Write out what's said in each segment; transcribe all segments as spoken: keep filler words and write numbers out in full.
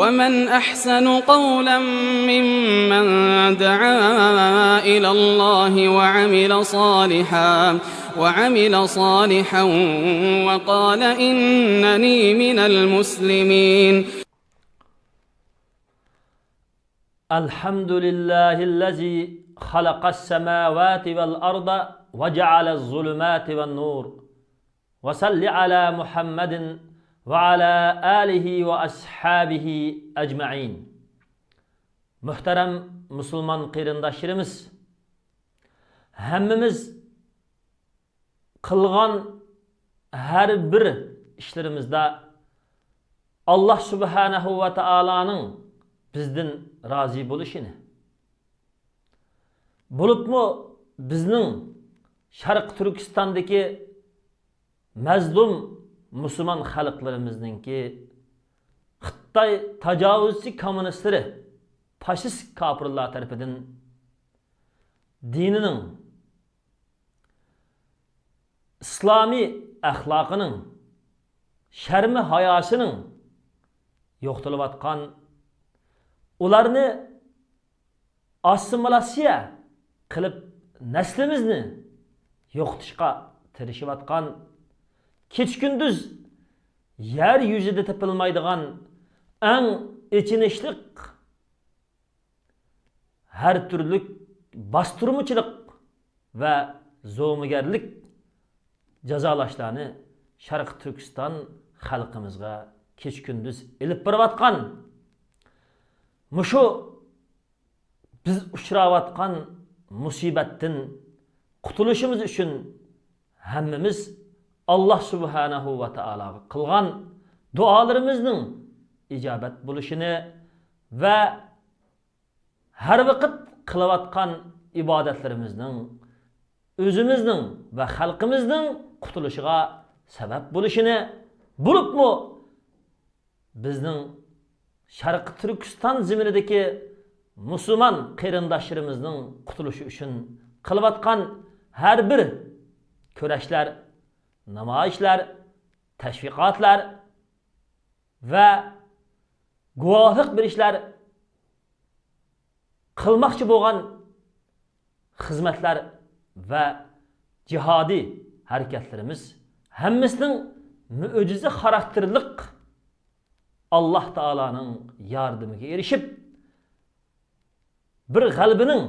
ومن أحسن قولا ممن دعا إلى الله وعمل صالحا وعمل صالحا وقال إنني من المسلمين. الحمد لله الذي خلق السماوات والأرض وجعل الظلمات والنور. وصل على محمد وعلى آله وأصحابه أجمعين. مۇھتەرەم مۇسۇلمان قېرىنداشلىرىمىز، ھەممىمىز قىلغان ھەر بىر ئىشلىرىمىزدا ئاللاھ سۇبھانەھۇ ۋە تائالانىڭ بىزدىن رازى بولۇشىنى، بولۇپمۇ بىزنىڭ شەرقىي تۈركىستاندىكى مەزلۇم مۇسۇلمان خەلقلىرىمىزنىڭكى خىتاي تاجاۋۇزچى كوممۇنىستلىرى، فاشىست كاپىرلار تەرىپىدىن دىنىنىڭ، ئىسلامىي ئەخلاقىنىڭ، شەرمى ھاياسىنىڭ يوقىتىلىۋاتقان، ئۇلارنى ئاسسىمىلياتسىيە قىلىپ نەسلىمىزنى يوقىتىشقا تىرىشىۋاتقان، كېچە-كۈندۈز يەر يۈزىدە تېپىلمايدىغان ئەڭ ئېچىنىشلىق ھەر تۈرلۈك باستۇرمىچىلىق ۋە زومىگەرلىك جازالاشلارنى شەرقىي تۈركىستان خەلقىمىزگە كېچە-كۈندۈز ئېلىپ بېرىۋاتقان، مۇشۇ بىز ئۇچراۋاتقان مۇسىبەتتىن قۇتۇلۇشىمىز ئۈچۈن ھەممىمىز ئاللاھ سۇبھانەھۇ ۋە تائالاغا قىلغان دۇئالىرىمىزنىڭ ئىجابەت بولۇشىنى ۋە ھەر ۋاقىت قىلىۋاتقان ئىبادەتلىرىمىزنىڭ ئۆزىمىزنىڭ ۋە خەلقىمىزنىڭ قۇتۇلۇشىغا سەۋەب بولۇشىنى، بولۇپمۇ بىزنىڭ شەرقىي تۈركىستان زېمىنىدىكى مۇسۇلمان قېرىنداشلىرىمىزنىڭ قۇتۇلۇشى ئۈچۈن قىلىۋاتقان ھەر بىر كۈرەشلەر، نامايىشلار، تەشۋىقاتلار ۋە گۇۋاھلىق بېرىشلەر، قىلماقچى بولغان خىزمەتلەر ۋە جىھادىي ھەرىكەتلىرىمىز ھەممىسىنىڭ مۆجىزە خاراكتېرلىق، ئاللاھ تائالانىڭ ياردىمىگە ئېرىشىپ، بىر غەلىبىنىڭ،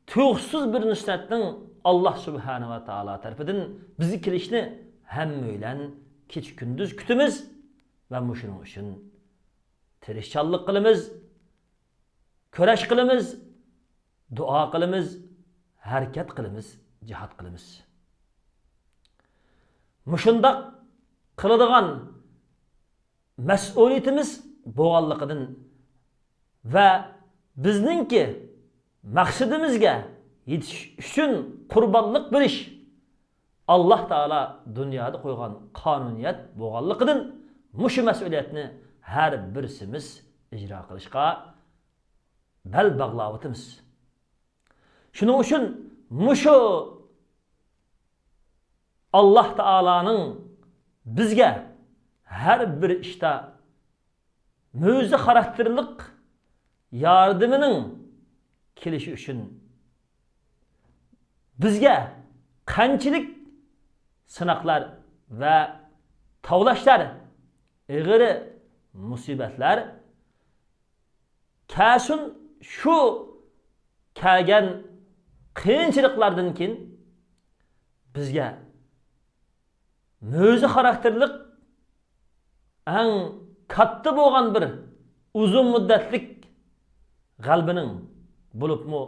تۇيۇقسىز بىر نۇسرەتنىڭ ئاللاھ سۇبھانەھۇ ۋە تائالا تەرىپىدىن بىزگە كېلىشىنى ھەممەيلەن كېچە-كۈندۈز كۈتىمىز ۋە مۇشۇنىڭ ئۈچۈن تىرىشچانلىق قىلىمىز، كۈرەش قىلىمىز، دۇئا قىلىمىز، ھەرىكەت قىلىمىز، جىھاد قىلىمىز. مۇشۇنداق قىلىدىغان مەسئۇلىيىتىمىز بولغانلىقىدىن ۋە بىزنىڭكى مەقسىتىمىزگە يېتىش ئۈچۈن قۇربانلىق بېرىش ئاللاھ تائالا دۇنيادا قويغان قانۇنىيەت بولغانلىقىدىن، مۇشۇ مەسئۇلىيەتنى ھەر بىرسىمىز ئىجرا قىلىشقا بەل باغلاۋاتىمىز. شۇنىڭ ئۈچۈن مۇشۇ ئاللاھ تائالانىڭ بىزگە ھەر بىر ئىشتا مۆجىزە خاراكتېرلىق ياردىمىنىڭ كېلىشى ئۈچۈن بىزگە قانچىلىك سىناقلار ۋە تاۋلاشلار، ئېغىر مۇسىبەتلەر كەلسۇن، شۇ كەلگەن قىيىنچىلىقلاردىن كېيىن بىزگە مۆجىزە خاراكتېرلىق ئەڭ كاتتا بولغان بىر ئۇزۇن مۇددەتلىك غەلىبىنىڭ، بولۇپمۇ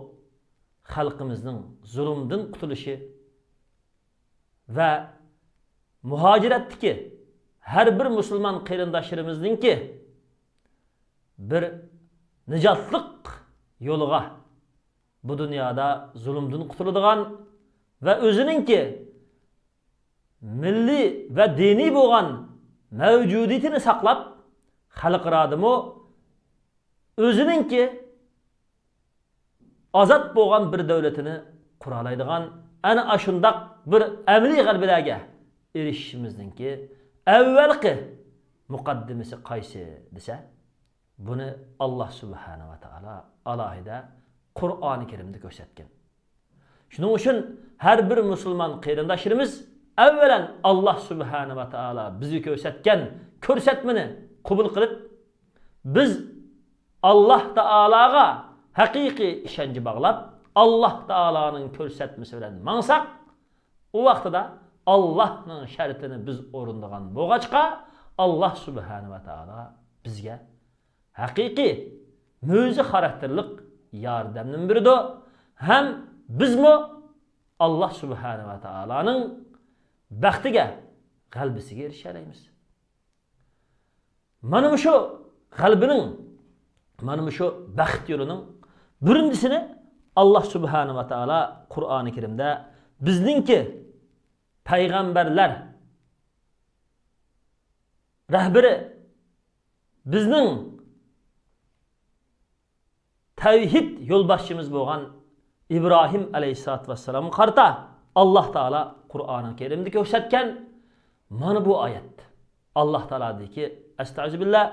خەلقىمىزنىڭ زۇلۇمدىن قۇتۇلۇشى ۋە مۇھاجىرەتتىكى ھەر بىر مۇسۇلمان قېرىنداشلىرىمىزنىڭكى بىر نىجاتلىق يولىغا، بۇ دۇنيادا زۇلۇمدىن قۇتۇلىدىغان ۋە ئۆزىنىڭكى مىللىي ۋە دىنىي بولغان مەۋجۇدىيىتىنى ساقلاپ، خەلقئارادىمۇ ئۆزىنىڭكى ئازاد بولغان بىر دۆلىتىنى قۇرالايدىغان ئەنە ئاشۇنداق بىر ئەمەلىي غەلىبىلەرگە ئېرىشىشىمىزنىڭكى ئەۋۋەلقى مۇقەددىمىسى قايسى دېسە، بۇنى ئاللاھ سۇبھانەھۇ ۋە تائالا ئالاھىدە قۇرئانى كەرىمدە كۆرسەتكەن. شۇنىڭ ئۈچۈن ھەر بىر مۇسۇلمان قېرىنداشلىرىمىز ئەۋۋەلەن ئاللاھ سۇبھانەھۇ ۋە تائالا بىزگە كۆرسەتكەن كۆرسەتمىنى قوبۇل قىلىپ، بىز ئاللاھ تائالاغا ھەقىقىي ئىشەنچ باغلاپ، ئاللاھ تائالانىڭ كۆرسەتمىسى بىلەن ماڭساق، ئۇ ۋاقتىدا ئاللاھنىڭ شەرتىنى بىز ئورۇندىغان بولغاچقا، ئاللاھ سۇبھانەھۇ ۋە تائالا بىزگە ھەقىقىي مۆجىزە خاراكتېرلىق ياردەمنى بېرىدۇ ھەم بىزمۇ ئاللاھ سۇبھانەھۇ ۋە تائالانىڭ بەختىگە، غەلىبىسىگە ئېرىشەلەيمىز. مانا مۇشۇ غەلىبىنىڭ، مانا مۇشۇ بەخت يولىنىڭ بىرىنچىسىنى ئاللاھ سۇبھانەھۇ ۋە تائالا قۇرئانى كەرىمدە بىزنىڭكى پەيغەمبەرلەر رەھبىرى، بىزنىڭ تەۋھىد يولباشچىمىز بولغان ئىبراھىم ئەلەيھىسسالاتۇ ۋەسسالامغا قارىتا ئاللاھ تائالا قۇرئانى كەرىمدە كۆرسەتكەن مانا بۇ ئايەت. ئاللاھ تائالا دېدىكى، ئەستەئىزۇبىللا،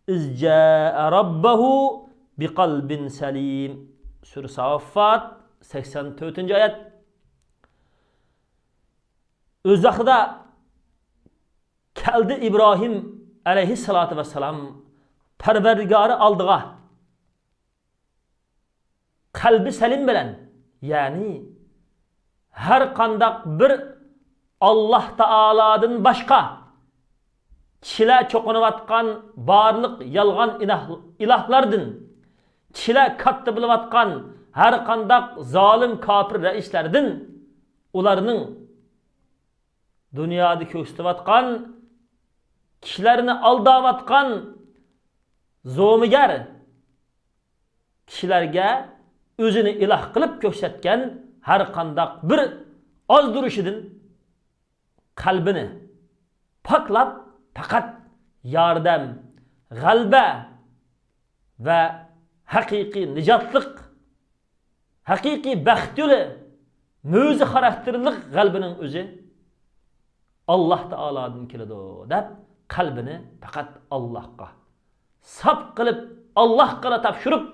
«ئىز جاءە رەببەھۇ بىقەلبىن سەلىم». سۈرە ساففات، سەكسەن تۆتىنچى ئايەت. ئۆز ۋاقتىدا كەلدى ئىبراھىم ئەلەيھىسسالاتۇ ۋەسسالام پەرۋەردىگارى ئالدىغا قەلبى سەلىم بىلەن، يەنى ھەر قانداق بىر ئاللاھ تائالادىن باشقا كىشىلەر چوقۇنۇۋاتقان بارلىق يالغان ئىلاھ-، ئىلاھلاردىن، كىشىلەر كاتتا بىلىۋاتقان ھەر قانداق زالىم كاپىر رەئىسلەردىن، ئۇلارنىڭ دۇنيادا كۆرسىتىۋاتقان، كىشىلەرنى ئالداۋاتقان زومىگەر كىشىلەرگە ئۆزىنى ئىلاھ قىلىپ كۆرسەتكەن ھەر قانداق بىر ئازدۇرۇشىدىن قەلبىنى پاكلاپ، پەقەت ياردەم، غەلىبە ۋە ھەقىقىي نىجاتلىق، ھەقىقىي بەخت يولى، مۆجىزە خاراكتېرلىق غەلىبىنىڭ ئۆزى ئاللاھ تائالادىن كېلىدۇ دەپ، قەلبىنى پەقەت ئاللاھقا ساپ قىلىپ، ئاللاھقىلا تاپشۇرۇپ،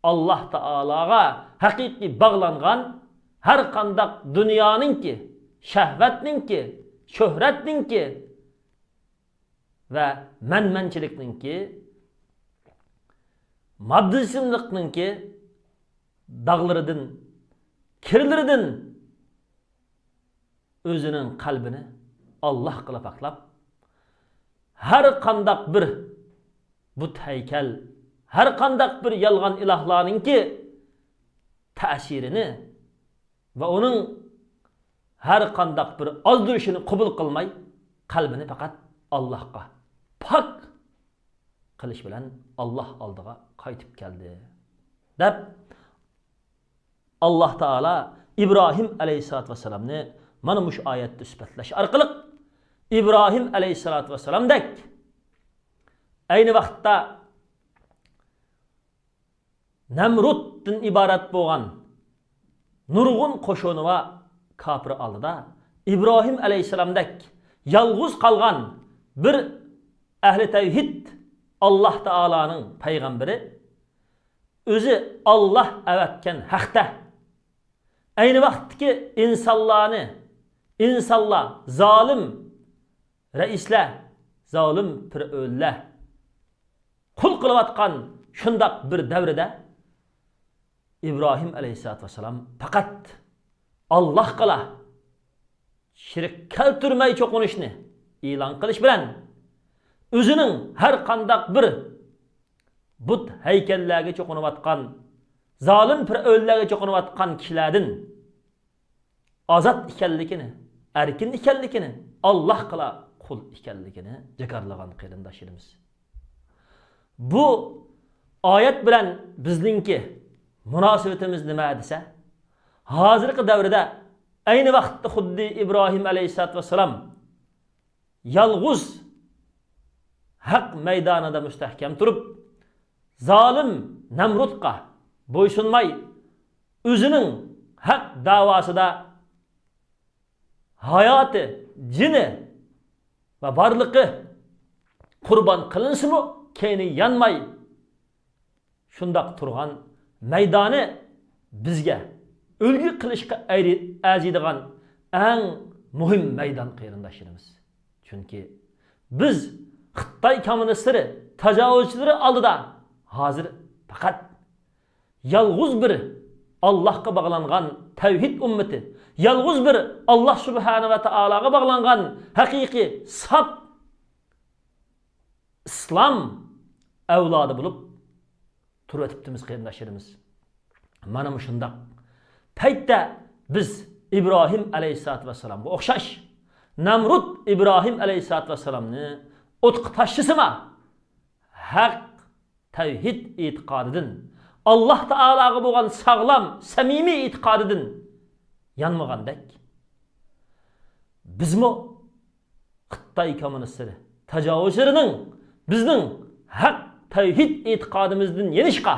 ئاللاھ تائالاغا ھەقىقىي باغلانغان، ھەر قانداق دۇنيانىڭكى، شەھۋەتنىڭكى، شۆھرەتنىڭكى ۋە مەنمەنچىلىكنىڭكى، ماددىچىلىقنىڭكى داغلىرىدىن، كىرلىرىدىن ئۆزىنىڭ قەلبىنى ئاللاھقىلا پاكلاپ، ھەر قانداق بىر بۇت ھەيكەل، ھەر قانداق بىر يالغان ئىلاھلارنىڭكى تەسىرىنى ۋە ئۇنىڭ ھەر قانداق بىر ئازدۇرۇشىنى قوبۇل قىلماي، قەلبىنى پەقەت ئاللاھقا پاك قىلىش بىلەن ئاللاھ ئالدىغا قايتىپ كەلدى، دەپ، ئاللاھ تائالا ئىبراھىم ئەلەيھىسسالاتۇ ۋەسسالامنى مانا مۇشۇ ئايەتتە سۈپەتلەش ئارقىلىق، ئىبراھىم ئەلەيھىسسالاتۇ ۋەسسالامدەك ئەينى ۋاقىتتا نەمرۇتتىن ئىبارەت بولغان نۇرغۇن قوشۇنى بار كاپىر ئالدىدا ئىبراھىم ئەلەيھىسسالامدەك يالغۇز قالغان بىر ئەھلى تەۋھىد، ئاللاھ تائالانىڭ پەيغەمبىرى، ئۆزى ئاللاھ ئەۋەتكەن ھەقتە، ئەينى ۋاقىتتىكى ئىنسانلارنى، ئىنسانلار، زالىم رەئىسلەر، زالىم پىرئەۋنلەر قۇل قىلىۋاتقان شۇنداق بىر دەۋردە ئىبراھىم ئەلەيھىسسالاتۇ ۋەسسالام پەقەت ئاللاھقىلا شېرىك كەلتۈرمەي چوقۇنۇشنى ئېلان قىلىش بىلەن، ئۆزىنىڭ ھەر قانداق بىر بۇت ھەيكەللەرگە چوقۇنۇۋاتقان، زالىم پىرئەۋنلەرگە چوقۇنۇۋاتقان كىشىلەردىن ئازاد ئىكەنلىكىنى، ئەركىن ئىكەنلىكىنى، ئاللاھقىلا قۇل ئىكەنلىكىنى جاكارلىغان قېرىنداشلىرىمىز. بۇ ئايەت بىلەن بىزنىڭكى مۇناسىۋىتىمىز نېمە دېسە، ھازىرقى دەۋردە ئەينى ۋاقىتتا خۇددى ئىبراھىم ئەلەيھىسسالاتۇ ۋەسسالام يالغۇز ھەق مەيدانىدا مۇستەھكەم تۇرۇپ، زالىم نەمرۇتقا بويسۇنماي، ئۆزىنىڭ ھەق داۋاسىدا ھاياتى، جېنى ۋە بارلىقى قۇربان قىلىنسىمۇ، كەينى يانماي، شۇنداق تۇرغان مەيدانى بىزگە ئۈلگە قىلىشقا ئەرزىيدىغان ئەڭ مۇھىم مەيدان، قېرىنداشلىرىمىز. چۈنكى بىز خىتاي كوممۇنىستلىرى، تاجاۋۇزچىلىرى ئالدىدا ھازىر پەقەت يالغۇز بىر ئاللاھقا باغلانغان تەۋھىد ئۈممىتى، يالغۇز بىر ئاللاھ سۇبھانەھۇ ۋە تائالاغا باغلانغان ھەقىقىي ساپ ئىسلام ئەۋلادى بولۇپ تۇرۇۋېتىپتىمىز، قېرىنداشلىرىمىز. مانا مۇشۇنداق پەيتتە بىز ئىبراھىم ئەلەيھىسسالاتۇ ۋەسسالامغا ئوخشاش، نەمرۇت ئىبراھىم ئەلەيھىسسالاتۇ ۋەسسالامنى ئوتقا تاشلىسىمۇ، ھەق تەۋھىد ئېتىقادىدىن، ئاللاھ تائالاغا بولغان ساغلام، سەمىمىي ئېتىقادىدىن يانمىغاندەك، بىزمۇ خىتاي كوممۇنىستلىرى، تاجاۋۇزچىلىرىنىڭ بىزنىڭ ھەق تەۋھىد ئېتىقادىمىزدىن يېنىشقا،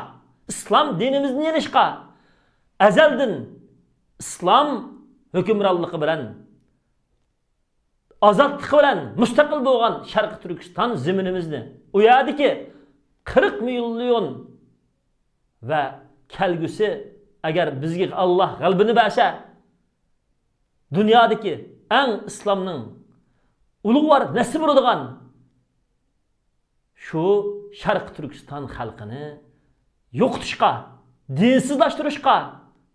ئىسلام دىنىمىزدىن يېنىشقا، ئەزەلدىن ئىسلام ھۆكۈمرانلىقى بىلەن ئازادلىقى بىلەن مۇستەقىل بولغان شەرقىي تۈركىستان زېمىنىمىزنى، ئۇ يەردىكى قىرىق مىليون ۋە كەلگۈسى، ئەگەر بىزگە ئاللاھ غەلىبىنى بەرسە، دۇنيادىكى ئەڭ ئىسلامنىڭ ئۇلۇغۋار نەسلى بولىدىغان شۇ شەرقىي تۈركىستان خەلقىنى يوقىتىشقا، دىنسىزلاشتۇرۇشقا،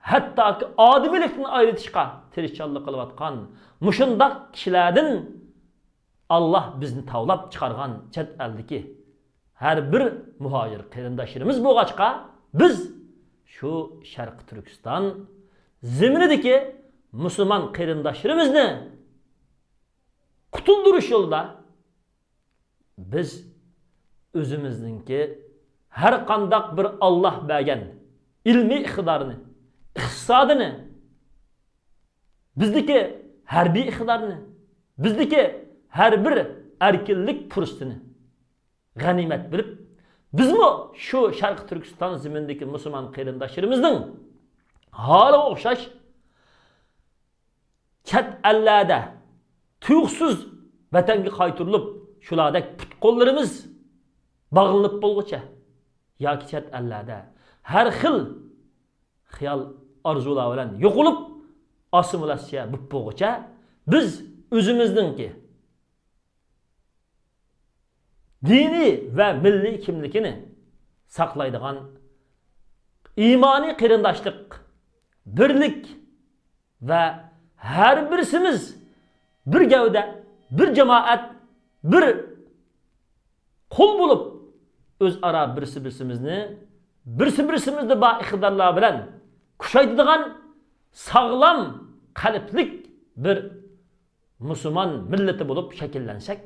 ھەتتاكى ئادىمىيلىكتىن ئايرىتىشقا تىرىشچانلىق قىلىۋاتقان مۇشۇنداق كىشىلەردىن ئاللاھ بىزنى تاۋلاپ چىقارغان چەت ئەلدىكى ھەر بىر مۇھاجىر قېرىنداشلىرىمىز بولغاچقا، بىز شۇ شەرقىي تۈركىستان زېمىنىدىكى مۇسۇلمان قېرىنداشلىرىمىزنى قۇتۇلدۇرۇش يولىدا بىز ئۆزىمىزنىڭكى ھەر قانداق بىر ئاللاھ بەرگەن ئىلمىي ئىقتىدارنى، ئىقتىسادىنى، بىزدىكى ھەربىي ئىقتىدارنى، بىزدىكى ھەر بىر ئەركىنلىك پۇرسىتىنى غەنىيمەت بىلىپ، بىزمۇ شۇ شەرقىي تۈركىستان زېمىنىدىكى مۇسۇلمان قېرىنداشلىرىمىزنىڭ ھالىغا ئوخشاش چەت ئەللەردە تۇيۇقسىز ۋەتەنگە قايتۇرۇلۇپ، شۇلاردەك پۇت-قوللىرىمىز باغلىنىپ بولغۇچە ياكى چەت ئەللەردە ھەر خىل خىيال، ئارزۇلار بىلەن يوقىلىپ، ئاسسىمىلياتسىيە بولۇپ بولغۇچە، بىز ئۆزىمىزنىڭكى دىنىي ۋە مىللىي كىملىكىنى ساقلايدىغان ئىمانىي قېرىنداشلىق، بىرلىك ۋە ھەر بىرسىمىز بىر گەۋدە، بىر جامائەت، بىر قۇل بولۇپ، ئۆزئارا بىرسى-بىرسىمىزنى، بىرسى-بىرسىمىزدە بار ئىقتىدارلار بىلەن كۈچەيتىدىغان ساغلام قەلبلىك بىر مۇسۇلمان مىللىتى بولۇپ شەكىللەنسەك،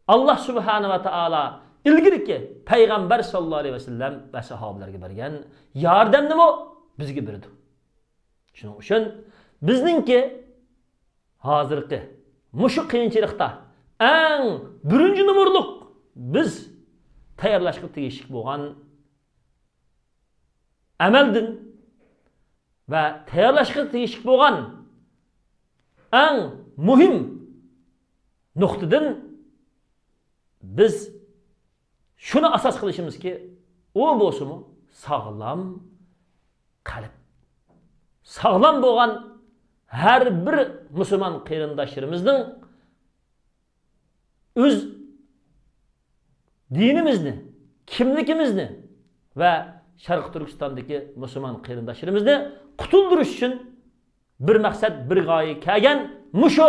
ئاللاھ سۇبھانەھۇ ۋە تائالا ئىلگىرىكى پەيغەمبەر ساللاللاھۇ ئەلەيھى ۋەسەللەم ۋە ساھابىلەرگە بەرگەن ياردەمنىمۇ بىزگە بېرىدۇ. شۇنىڭ ئۈچۈن بىزنىڭكى ھازىرقى مۇشۇ قىيىنچىلىقتا ئەڭ بىرىنچى نومۇرلۇق بىز تەييارلاشقا تېگىشلىك بولغان ئەمەلدىن ۋە تەييارلاشقا تېگىشلىك بولغان ئەڭ مۇھىم نۇقتىدىن بىز شۇنى ئاساس قىلىشىمىزكى، ئۇ بولسىمۇ ساغلام قەلب. ساغلام بولغان ھەر بىر مۇسۇلمان قېرىنداشلىرىمىزنىڭ ئۆز دىنىمىزنى، كىملىكىمىزنى ۋە شەرقىي تۈركىستاندىكى مۇسۇلمان قېرىنداشلىرىمىزنى قۇتۇلدۇرۇش ئۈچۈن بىر مەقسەت، بىر غايە كەلگەن مۇشۇ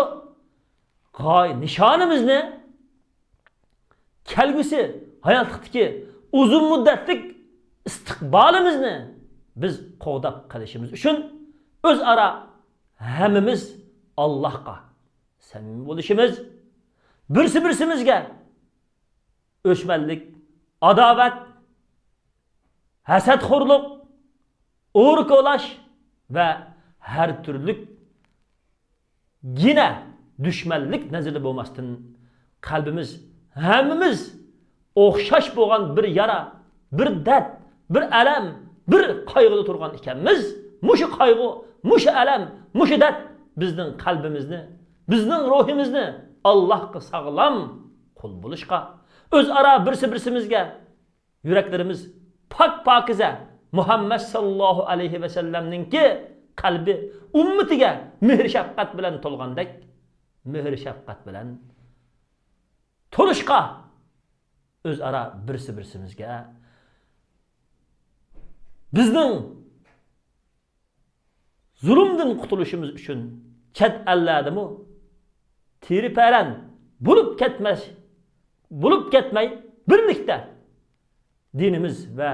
غايە نىشانىمىزنى، كەلگۈسى ھاياتلىقتىكى ئۇزۇن مۇددەتلىك ئىستىقبالىمىزنى بىز قوغداپ قېلىشىمىز ئۈچۈن ئۆزئارا ھەممىمىز ئاللاھقا سەمىمىي بولۇشىمىز، بىرسى-بىرسىمىزگە ئۆچمەنلىك، ئاداۋەت، ھەسەتخورلۇق، ئورا كولاش ۋە ھەر تۈرلۈك گىنە دۈشمەنلىك نەزىرىدە بولماستىن، قەلبىمىز ھەممىمىز ئوخشاش بولغان بىر يارا، بىر دەرد، بىر ئەلەم، بىر قايغۇدا تۇرغان ئىكەنمىز. مۇشۇ قايغۇ، مۇشۇ ئەلەم، مۇشۇ دەرد بىزنىڭ قەلبىمىزنى، بىزنىڭ روھىمىزنى ئاللاھقا ساغلام قۇل بولۇشقا، ئۆزئارا بىرسى-بىرسىمىزگە يۈرەكلىرىمىز پاك-پاكىزە مۇھەممەد ساللاللاھۇ ئەلەيھى ۋەسەللەمنىڭكى قەلبى ئۈممىتىگە مېھىر-شەپقەت بىلەن تولغاندەك، مېھىر-شەپقەت بىلەن تولۇشقا، ئۆزئارا بىرسى-بىرسىمىزگە بىزنىڭ زۇلۇمدىن قۇتۇلۇشىمىز ئۈچۈن چەت ئەللەردىمۇ تىرىپەرەن بولۇپ كەتمەس، بولۇپ كەتمەي، بىرلىكتە دىنىمىز ۋە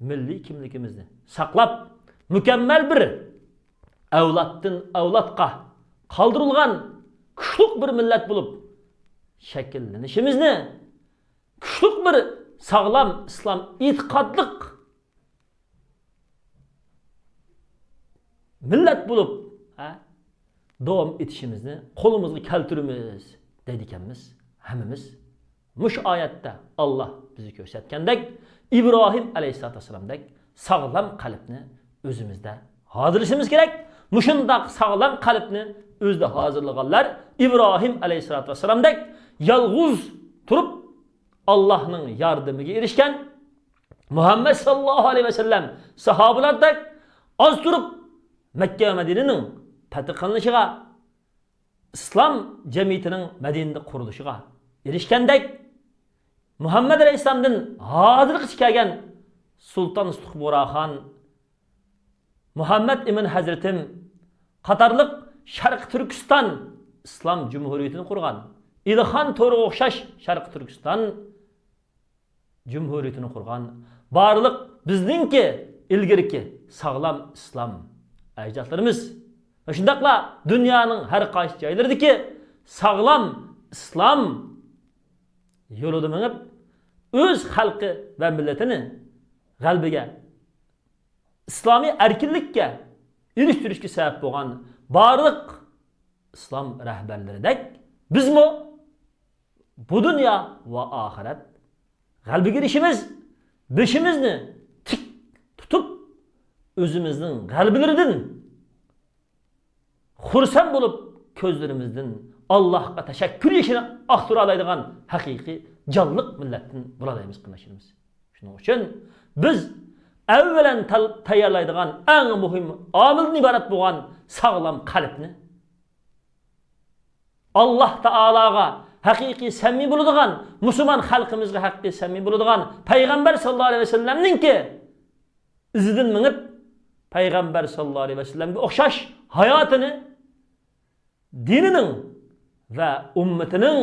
مىللىي كىملىكىمىزنى ساقلاپ، مۇكەممەل بىر ئەۋلادتىن ئەۋلادقا قالدۇرۇلغان كۈچلۈك بىر مىللەت بولۇپ شەكىللىنىشىمىزنى، كۈچلۈك بىر ساغلام ئىسلام ئېتىقادلىق مىللەت بولۇپ، ھە، داۋام ئېتىشىمىزنى قولىمىزغا كەلتۈرىمىز، دەيدىكەنمىز. ھەممىمىز مۇشۇ ئايەتتە ئاللا بىزگە كۆرسەتكەندەك، ئىبراھىم ئەلەيھىسسالاتۇ ۋەسسالامدەك ساغلام قەلبنى ئۆزىمىزدە ھازىرلىشىمىز كېرەك. مۇشۇنداق ساغلام قەلبنى ئۆزىدە ھازىرلىغانلار ئىبراھىم ئەلەيھىسسالاتۇ ۋەسسالامدەك يالغۇز تۇرۇپ ئاللانىڭ ياردىمىگە ئېرىشكەن، مۇھەممەد ساللاللاھۇ ئەلەيھى ۋەسەللەم، ساھابىلەردەك ئاز تۇرۇپ مەككە ۋە مەدىنىنىڭ پەتھى قىلىنىشىغا، ئىسلام جەمئىيىتىنىڭ مەدىنىدە قۇرۇلۇشىغا ئېرىشكەندەك، مۇھەممەد ئەلەيھىسسالامدىن ھازىرغىچە كەلگەن سۇلتان سۇتۇق بۇغراخان، مۇھەممەد ئىمىن ھەزرىتىم قاتارلىق شەرقىي تۈركىستان ئىسلام جۇمھۇرىيىتىنى قۇرغان، ئىلخان تورىغا ئوخشاش شەرقىي تۈركىستان جۇمھۇرىيىتىنى قۇرغان بارلىق بىزنىڭكى ئىلگىرىكى ساغلام ئىسلام ئەجدادلىرىمىز ۋە شۇنداقلا دۇنيانىڭ ھەر قايسى جايلىرىدىكى ساغلام ئىسلام يولىدا مېڭىپ، ئۆز خەلقى ۋە مىللىتىنى غەلىبىگە، ئىسلامىي ئەركىنلىككە ئېرىشتۈرۈشكە سەۋەب بولغان بارلىق ئىسلام رەھبەرلىرىدەك بىزمۇ بۇ دۇنيا ۋە ئاخىرەت غەلىبىگە ئېرىشىمىز، بېشىمىزنى تىك تۇتۇپ، ئۆزىمىزنىڭ غەلىبىلىرىدىن خۇرسەن بولۇپ، كۆزلىرىمىزدىن ئاللاھقا تەشەككۈر يېشىنى ئاقتۇرالايدىغان ھەقىقىي جانلىق مىللەتتىن بولالايمىز، قېرىنداشلىرىمىز. شۇنىڭ ئۈچۈن بىز ئەۋۋەلەن تال-، تەييارلايدىغان ئەڭ مۇھىم ئامىلدىن ئىبارەت بولغان ساغلام قەلبنى، ئاللاھ تائالاغا ھەقىقىي سەمىي بولىدىغان، مۇسۇلمان خەلقىمىزگە ھەقىقىي سەمىي بولىدىغان، پەيغەمبەر ساللاللاھۇ ئەلەيھى ۋەسەللەمنىڭكى ئىزىدىن مېڭىپ، پەيغەمبەر ساللاللاھۇ ئەلەيھى ۋەسەللەمگە ئوخشاش ھاياتىنى دىنىنىڭ ۋە ئۈممىتىنىڭ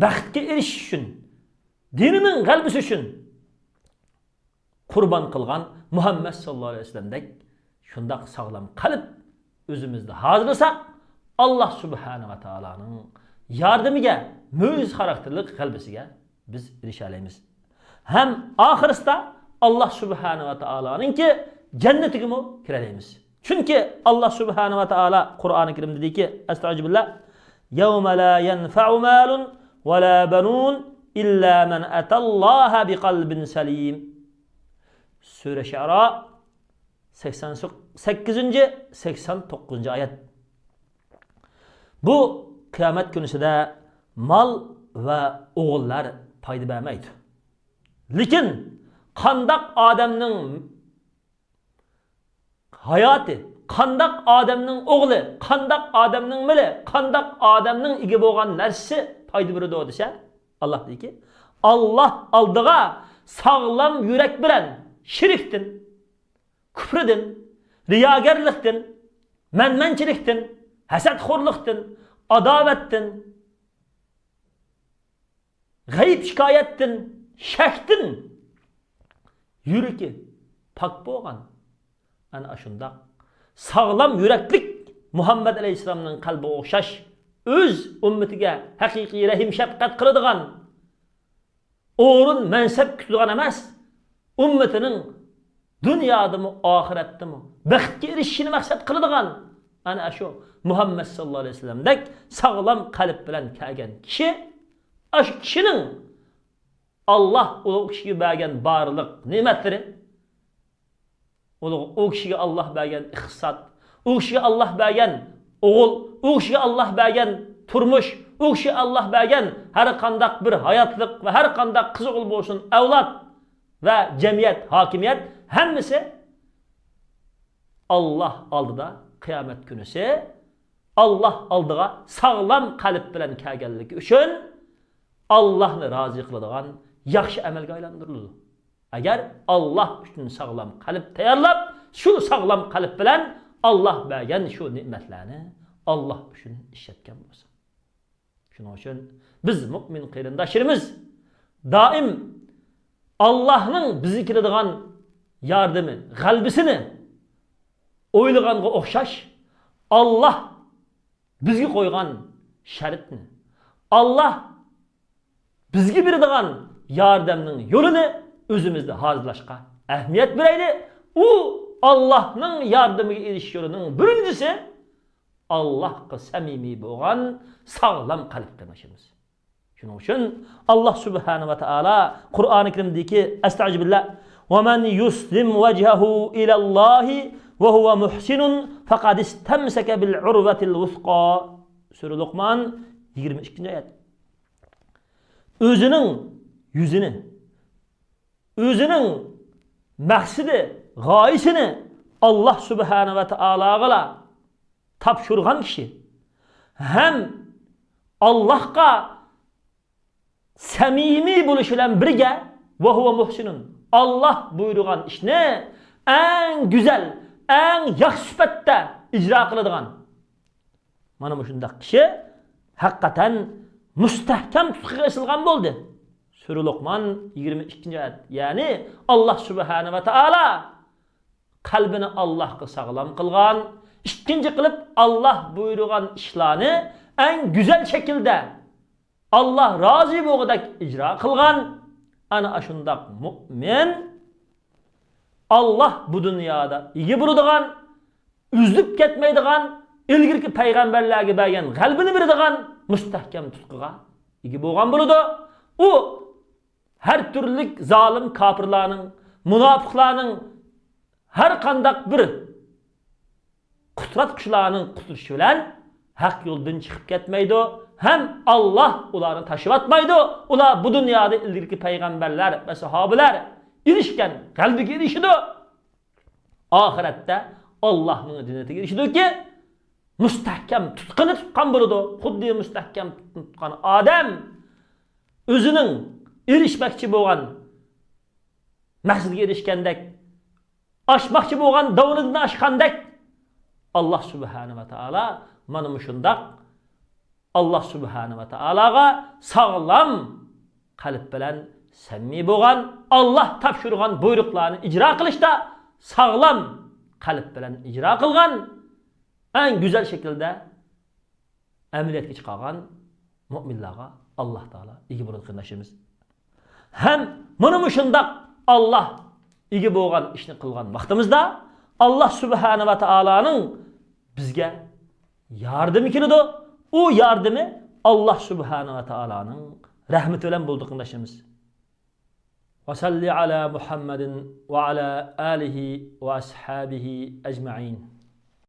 بەختكە ئېرىشىشى ئۈچۈن، دىنىنىڭ غەلىبىسى ئۈچۈن قۇربان قىلغان مۇھەممەد ساللاللاھۇ ئەلەيھى ۋەسەللەمدەك شۇنداق ساغلام قەلب ئۆزىمىزدە ھازىرلىساق، ئاللاھ سۇبھانەھۇ ۋە تائالانىڭ ياردىمىگە، مۆجىزە خاراكتېرلىك غەلىبىسىگە بىز ئېرىشەلەيمىز. ھەم ئاخىرسىدا ئاللاھ سۇبھانەھۇ ۋە تائالانىڭكى جەننىتىگىمۇ كىرەلەيمىز. چۈنكى ئاللاھ سۇبھانەھۇ ۋە تائالا قۇرئانى كەرىمدە دېدىكى، ئەستەئۇزۇبىللاھ، يَوْمَ لَا يَنْفَعُ مَالٌ وَلَا بَنُونَ إِلَّا مَنْ أَتَى اللَّهَ بِقَلْبٍ سَلِيمٍ. سۈرە شەئرا، سەكسەن سەككىزىنچى، سەكسەن توققۇزىنچى ئايەت. بۇ قىيامەت كۈنىسىدە مال ۋە ئوغۇللار پايدا بەرمەيدۇ. لېكىن قانداق ئادەمنىڭ ھاياتى، قانداق ئادەمنىڭ ئوغلى، قانداق ئادەمنىڭ مېلى، قانداق ئادەمنىڭ ئىگە بولغان نەرسىسى پايدا بېرىدۇ دېسە، ئاللاھ دېدىكى، ئاللاھ ئالدىغا ساغلام يۈرەك بىلەن شىركتىن، كۇپرىدىن، رىياگەرلىكتىن، مەنمەنچىلىكتىن، ھەسەتخورلۇقتىن، ئاداۋەتتىن، غەيىب شىكايەتتىن، شەكتىن يۈرىكى پاك بولغان، ئەنە ئاشۇنداق ساغلام يۈرەكلىك مۇھەممەد ئەلەيھىسسالامنىڭ قەلبىگە ئوخشاش ئۆز ئۈممىتىگە ھەقىقىي رەھىم شەپقەت قىلىدىغان، ئورۇن، مەنسەپ كۈتىدىغان ئەمەس، ئۈممىتىنىڭ دۇنيادىمۇ، ئاخىرەتتىمۇ بەختكە ئېرىشىشىنى مەقسەت قىلىدىغان، ئەنە شۇ مۇھەممەد ساللاللاھۇ ئەلەيھى ۋەسەللەمدەك ساغلام قەلب بىلەن كەلگەن كىشى، ئاشۇ كىشىنىڭ ئاللاھ ئۇ كىشىگە بەرگەن بارلىق نېمەتلىرى، ئۇ، ئۇ كىشىگە ئاللاھ بەرگەن ئىقتىساد، ئۇ كىشىگە ئاللاھ بەرگەن ئوغۇل، ئۇ كىشىگە ئاللاھ بەرگەن تۇرمۇش، ئۇ كىشى ئاللاھ بەرگەن ھەر قانداق بىر ھاياتلىق ۋە ھەر قانداق قىز ئوغۇل بولسۇن، ئەۋلاد ۋە جەمئىيەت، ھاكىمىيەت، ھەممىسى ئاللاھ ئالدىدا قىيامەت كۈنىسى ئاللاھ ئالدىغا ساغلام قەلب بىلەن كەلگەنلىكى ئۈچۈن ئاللاھنى رازى قىلىدىغان ياخشى ئەمەلگە ئايلاندۇرۇلىدۇ. ئەگەر ئاللاھ ئۈچۈن ساغلام قەلب تەييارلاپ، شۇ ساغلام قەلب بىلەن ئاللاھ بەرگەن شۇ نېمەتلەرنى ئاللاھ ئۈچۈن ئىشلەتكەن بولسا. شۇنىڭ ئۈچۈن بىز مۇئمىن قېرىنداشلىرىمىز دائىم ئاللاھنىڭ بىزگە كېلىدىغان ياردىمى، غەلىبىسىنى ئويلىغانغا ئوخشاش، ئاللاھ بىزگە قويغان شەرتنى، ئاللاھ بىزگە بېرىدىغان ياردەمنىڭ يولىنى ئۆزىمىزدە ھازىرلاشقا ئەھمىيەت بېرەيلى. ئۇ ئاللاھنىڭ ياردىمىگە ئېرىشىش يولىنىڭ بىرىنچىسى ئاللاھقا سەمىمىي بولغان ساغلام قەلب قېرىنداشلىرىمىز. شۇنىڭ ئۈچۈن ئاللاھ سۇبھانەھۇ ۋە تائالا قۇرئانى كەرىمدىكى، ئەستەئۇزۇبىللاھ، «وَمَنْ يُسْلِمْ وَجْهَهُ إِلَى اللَّهِ وَهُوَ مُحْسِنٌ فَقَدِ اسْتَمْسَكَ بِالْعُرْوَةِ الْوُثْقَى» سۈرە لۇقمان، يىگىرمە ئىككىنچى ئايەت. ئۆزىنىڭ يۈزىنى، ئۆزىنىڭ مەقسىتى، غايىسىنى ئاللاھ سۇبھانەھۇ ۋە تائالاغىلا تاپشۇرغان كىشى ھەم ئاللاھقا سەمىمىي بولۇش بىلەن بىرگە، «وَهُوَ مُحْسِنٌ»، ئاللاھ بۇيرۇغان ئىشنى ئەڭ گۈزەل، ئەڭ ياخشى سۈپەتتە ئىجرا قىلىدىغان، مانا مۇشۇنداق كىشى ھەقىقەتەن مۇستەھكەم تۇتقىغا ئېسىلغان بولدى. سۈرە لۇقمان، يىگىرمە ئىككىنچى ئايەت. يەنى ئاللاھ سۇبھانەھۇ ۋە تائالا قەلبىنى ئاللاھقا ساغلام قىلغان، ئىككىنچى قىلىپ ئاللاھ بۇيرۇغان ئىشلارنى ئەڭ گۈزەل شەكىلدە، ئاللاھ رازى بولغۇدەك ئىجرا قىلغان، ئەنە ئاشۇنداق مۇئمىن ئاللاھ بۇ دۇنيادا ئىگە بولىدىغان، ئۈزۈلۈپ كەتمەيدىغان، ئىلگىرىكى پەيغەمبەرلەرگە بەرگەن غەلىبىنى بېرىدىغان مۇستەھكەم تۇتقىغا ئىگە بولغان بولىدۇ. ئۇ ھەر تۈرلۈك زالىم كاپىرلارنىڭ، مۇناپىقلارنىڭ، ھەر قانداق بىر قۇتراتقۇچىلارنىڭ قۇترىشى بىلەن ھەق يولدىن چىقىپ كەتمەيدۇ ھەم ئاللاھ ئۇلارنى تاشلىۋاتمايدۇ. ئۇلار بۇ دۇنيادا ئىلگىرىكى پەيغەمبەرلەر ۋە ساھابىلەر ئېرىشكەن غەلىبىگە ئېرىشىدۇ. ئاخىرەتتە ئاللاھنىڭ جەننىتىگە ئېرىشىدۇكى، مۇستەھكەم تۇتقىنى تۇتقان بولىدۇ. خۇددى مۇستەھكەم تۇتقىنى تۇتقان ئادەم ئۆزىنىڭ ئېرىشمەكچى بولغان مەقسىتىگە ئېرىشكەندەك، ئاشماقچى بولغان داۋىنىدىن ئاشقاندەك، ئاللاھ سۇبھانەھۇ ۋە تائالا مانا مۇشۇنداق ئاللاھ سۇبھانەھۇ ۋە تائالاغا ساغلام قەلب بىلەن سەمىمىي بولغان، ئاللاھ تاپشۇرغان بۇيرۇقلارنى ئىجرا قىلىشتا ساغلام قەلب بىلەن ئىجرا قىلغان، ئەڭ گۈزەل شەكىلدە ئەمەلىيەتكە چىقارغان مۇئمىنلارغا ئاللاھ تائالا ئىگە بولىدۇ، قېرىنداشلىرىمىز. ھەم مانا مۇشۇنداق ئاللاھ ئىگە بولغان ئىشنى قىلغان ۋاقتىمىزدا، ئاللاھ سۇبھانەھۇ ۋە تائالانىڭ بىزگە ياردىمى كېلىدۇ. ئۇ ياردىمى ئاللاھ سۇبھانەھۇ ۋە تائالانىڭ رەھمىتى بىلەن بولىدۇ، قېرىنداشلىرىمىز. وصل على محمد وعلى آله وأصحابه أجمعين.